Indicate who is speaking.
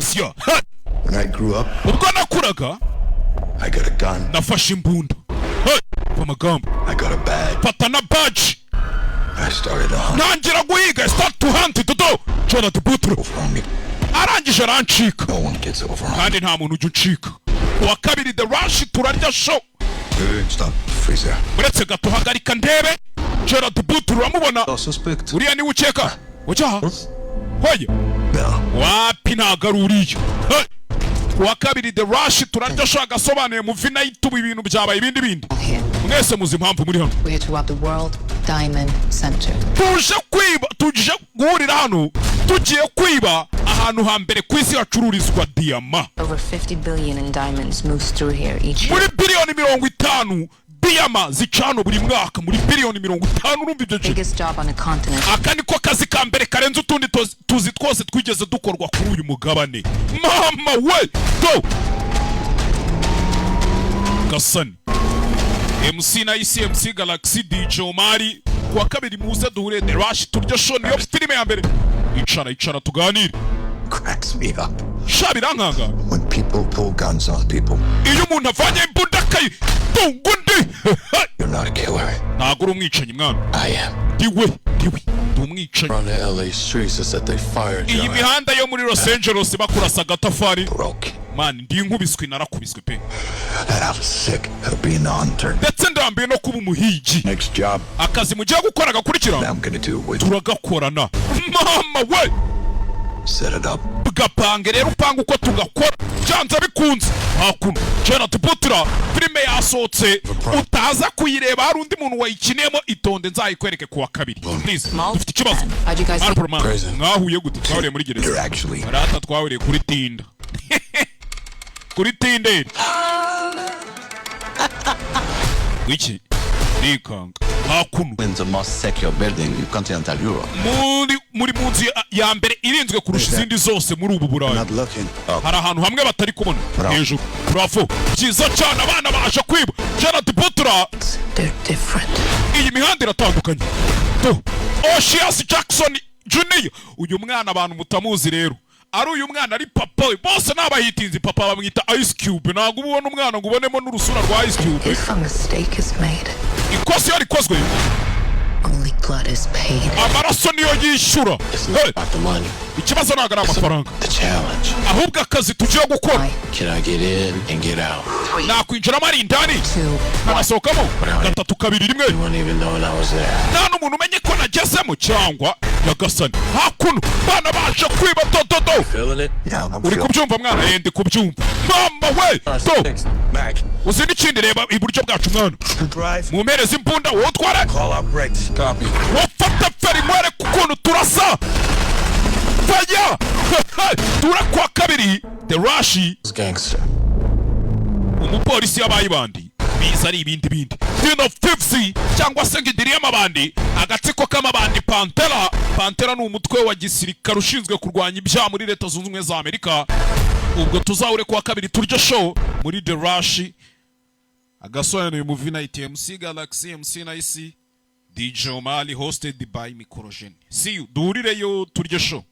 Speaker 1: Sebastian. Ha!
Speaker 2: When I grew up,
Speaker 1: Ubwo nakuraga,
Speaker 2: I got a gun.
Speaker 1: nafashe imbunda. Hey! Amagambo.
Speaker 2: I got a badge.
Speaker 1: Fata na badge.
Speaker 2: I started to hunt.
Speaker 1: Ntangira guhiga. Start to hunt. Dodo Gerard Butler.
Speaker 2: Over on me.
Speaker 1: Arangije arancika.
Speaker 2: No one gets over on me.
Speaker 1: Kandi nta muntu ujya uncika. Kuwa kabiri, The Rush, turarya show.
Speaker 2: Hey, stop. Freezer.
Speaker 1: Uretse gato, hagarika ndebe. Gerard Butler uramubona?
Speaker 2: Suspect.
Speaker 1: Uriya niwe ukeka ujya hoya?
Speaker 2: No.
Speaker 1: Wapi, ntago ari uriya. Hey! Kuwa kabiri, The Rush, turarya show. Agasobanuye movie night. Ubu ibintu byabaye ibindi bindi.
Speaker 3: Here.
Speaker 1: Mwese muzi impamvu muri hano.
Speaker 3: We're here to rob the World Diamond Center.
Speaker 1: Tuje kwiba, tuje guhurira hano, tugiye kwiba ahantu hambere ku isi hacururizwa diyama.
Speaker 3: Over 50 billion in diamonds moves through here each year.
Speaker 1: Muri biliyoni 50 diyama zicana buri mwaka, muri biliyoni 50, urumva ibyo kintu?
Speaker 3: Biggest job on the continent.
Speaker 1: Aka niko kazi ka mbere karenze utundi tuzi twose twigeze dukorwa kuri uyu mugabane. Mama we, do gasani MC na ICMC Galaxy, DJ Omari. Kuwa kabiri muze duhure The Rush, turyo show, niyo filime ya mbere. Icara, icara tuganire.
Speaker 2: Cracks me up.
Speaker 1: Sha, birankanga.
Speaker 2: When people pull guns on people,
Speaker 1: Iyo umuntu avanye imbunda akayitunga undi.
Speaker 2: you're not a killer.
Speaker 1: Ntabwo uri umwicanyi, mwana.
Speaker 2: I am.
Speaker 1: Ndiwe, ndiwe, ndi umwicanyi.
Speaker 2: On the LA streets is that they fired
Speaker 1: Iyi
Speaker 2: you.
Speaker 1: mihanda yo muri Los Angeles bakurasa agatafari.
Speaker 2: Broke.
Speaker 1: Man, ndi inkubiswe, narakubiswe pe.
Speaker 2: And I'm sick of being the hunter.
Speaker 1: Ndetse ndambiwe no kuba umuhigi.
Speaker 2: Next job,
Speaker 1: Akazi mugiye gukora gakurikira,
Speaker 2: I'm gonna do it with.
Speaker 1: turagakorana. Mama we!
Speaker 2: Set it up.
Speaker 1: Gapange rero, upanga uko tugakora byanze bikunze. Hakuno Gerard Butler, filime yasohotse, utaza kuyireba hari undi muntu wayikiniyemo. Itonde, nzayikwereke kuwa kabiri, please. Dufite ikibazo.
Speaker 3: How'd you guys
Speaker 1: Marlboro Man.
Speaker 2: Prison.
Speaker 1: Mwahuye gute? Twahuriye muri gereza.
Speaker 2: You're actually
Speaker 1: Rata, twahuriye kuri Tinder, kuri Tinder. Wiki ndikanga hakuno.
Speaker 4: In the most secure building in continental Europe.
Speaker 1: Muri mu nzu ya mbere irinzwe kurusha izindi zose muri ubu Burayi.
Speaker 2: Not looking.
Speaker 1: Hari ahantu hamwe batari kubona.
Speaker 2: Bravo.
Speaker 1: Hejuru, bravo, byiza cyane. Abana baje kwiba Gerard Butler.
Speaker 3: They're different.
Speaker 1: Iyi mihanda iratandukanye to. O'Shias Jackson Junior, uyu mwana abantu mutamuzi rero, ari uyu mwana, ari papa we, bose ni abahitinzi. Papa bamwita Ice Cube. Ntabwo uba ubona umwana ngo ubonemo n'urusura rwa Ice Cube.
Speaker 3: If a mistake is made,
Speaker 1: Ikosa iyo rikozwe,
Speaker 3: only blood is paid.
Speaker 1: amaraso niyo yishyura.
Speaker 4: It's not
Speaker 1: Hey,
Speaker 4: about the money.
Speaker 1: ikibazo ntabwo ari amafaranga,
Speaker 4: The challenge.
Speaker 1: ahubwo akazi tugiye gukora.
Speaker 4: Can I get in and get out?
Speaker 1: Nakwinjiramo ari indani,
Speaker 3: Two,
Speaker 1: nkanasohokamo. Gatatu, kabiri, rimwe.
Speaker 4: You wouldn't even know I was there.
Speaker 1: Nta n'umuntu umenye ko nagezemo cyangwa. Nyagasani, hakuno bana baje kwiba dododo.
Speaker 4: Feeling it?
Speaker 2: Yeah, I'm
Speaker 1: Uri
Speaker 2: feeling.
Speaker 1: kubyumva, mwana? Ndi kubyumva. Mama we, do.
Speaker 2: Mac.
Speaker 1: Uzi n'ikindi? Reba iburyo bwacu, mwana.
Speaker 2: Drive.
Speaker 1: Mumpereze imbunda, wowe utware.
Speaker 2: Call out brakes. Copy.
Speaker 1: Wafata feri, nkwereke ukuntu turasa faya tura. Kwa kabiri, The Rush.
Speaker 4: Gangster.
Speaker 1: Umupolisi yabaye ibandi, biza ari ibindi bindi, Den of Thieves cyangwa se ngo indiri y'amabandi, agatsiko k'amabandi. Pantera, Pantera ni umutwe wa gisirikare ushinzwe kurwanya ibyaha muri Leta Zunze Ubumwe za Amerika. Ubwo tuzahure kuwa kabiri, turyo show muri The Rush. Agasobanuye movie night, MC Galaxy, MC Nice, DJ Omali, hosted by Microgene. See you, duhurireyo turye show.